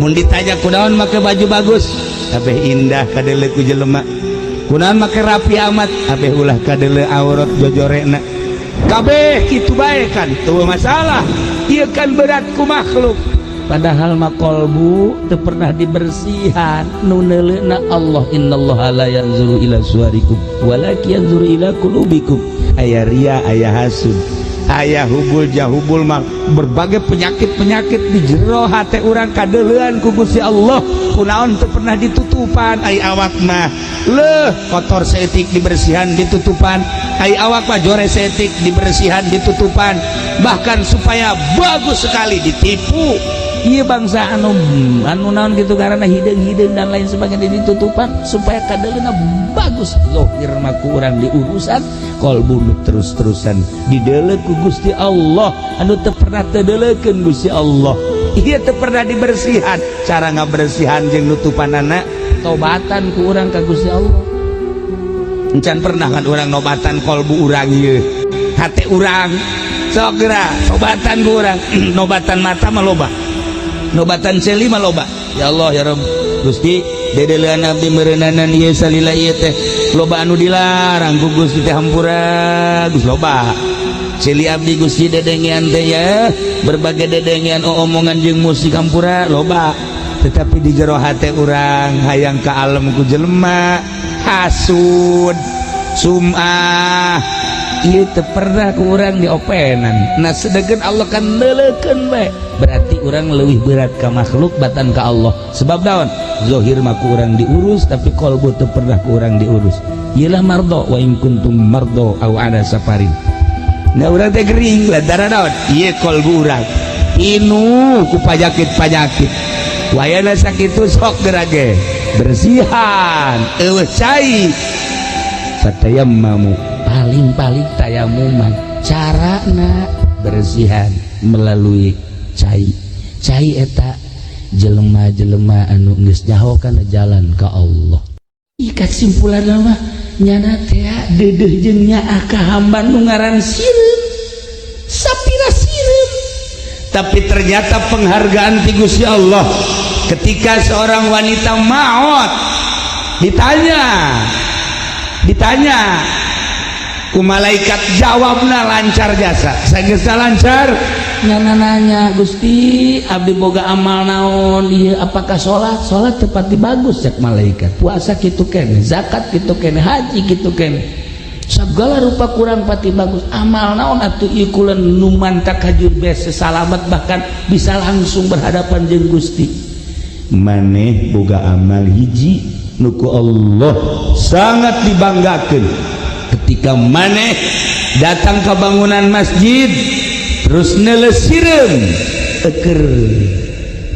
Mun ditanya, "Kunaon make baju bagus?" "Kabeh indah kadeuleu ku jelema." "Kunaon make rapi amat?" "Kabeh ulah kadeuleu aurat jojorekna." Kabeh kitu bae kan tuh masalah. Ieu kan berat ku makhluk, padahal mah kolbu teu pernah dibersihan. Nu neuleuna Allah. Innallaha la yanzuru ila suwarikum walakin yanzuru ila qulubikum. Aya ria, aya hasud, aya hubul jahubul mah, berbagai penyakit-penyakit di jero hate urang kadeuleuan ku Gusti Allah. Kunaon teu pernah ditutupan? Ai awak mah leuh kotor saeutik dibersihan, ditutupan. Ai awak mah jore saeutik dibersihan, ditutupan, bahkan supaya bagus sekali ditipu. Iya, bangsa anu anu naon gitu, karena hideung-hideung dan lain sebagainya ditutupan supaya kadeuleuna bagus. Zohir mah ku urang diurusan, kolbu nu terus-terusan dideuleu ku Gusti Allah, anu teu pernah teu Gusti Allah. Iya, teu pernah dibersihan. Cara ngabersihan jeung nutupanana tobatan ku urang ka Gusti Allah. Encan pernah kan urang nobatan kolbu urang ieu, hate urang? Sok geura tobatan ku urang. Nobatan mata mah loba, nobatan ceuli mah loba. Ya Allah, ya Rabb, Gusti, dedelean abdi meureunanan ieu salila ieu teh loba anu dilarang ku Gusti teh, hampura Gusti. Loba ceuli abdi, Gusti, dedengean teh ya berbagai dedengean, omongan jeung musik, hampura loba. Tetapi di jero hate urang hayang ka alam ku jelema, hasud, sum'ah, ieu teu pernah ku urang diopenan. Nah, sedangkan Allah kan neuleukeun bae. Berarti urang lebih berat ke makhluk batan ke Allah. Sebab naon? Zohir mah ku urang diurus, tapi kolbu teu pernah ku urang diurus. Iyalah mardo wa in kuntum mardo aw ala safarin. Nah, urang teh gering lantaran naon? Ieu kolbu urang pinuh ku panyakit-panyakit. Wayana sakitu, sok gerage bersihan, eueuh cai, fatayammamu, paling-paling tayamuman. Carana bersihan melalui cai. Cai eta jelema-jelema anu geus nyaho kana jalan ka Allah. Ih, kasimpulan mah nyana teh deudeuh jeung nyaah ka hamba nu ngaran sireum, sapira sireum. Tapi ternyata penghargaan ti Gusti Allah ketika seorang wanita maut, ditanya, ditanya ku malaikat, jawabna lancar jasa sageus lancar. Nyana nanya, "Gusti, abdi boga amal naon ieu? Apakah salat?" "Salat tepati bagus," cek malaikat. "Puasa kitu kene, zakat kitu kene, haji kitu kene, segala rupa kurang pati bagus. Amal naon atuh ieu kula nu mantak hajur bese salamet, bahkan bisa langsung berhadapan jeung Gusti?" "Maneh boga amal hiji nu ku Allah sangat dibanggakeun, ketika maneh datang ke bangunan masjid terus neuleuh sireum eker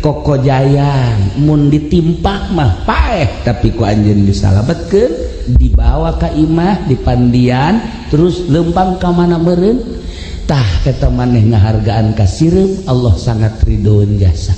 kokojayan, mun ditimpak mah paeh, tapi ku anjeun disalametkeun, dibawa ka imah, dipandian, terus lempang ka mana meureun. Tah, eta maneh ngahargaan ka sireum, Allah sangat ridhoeun jasa."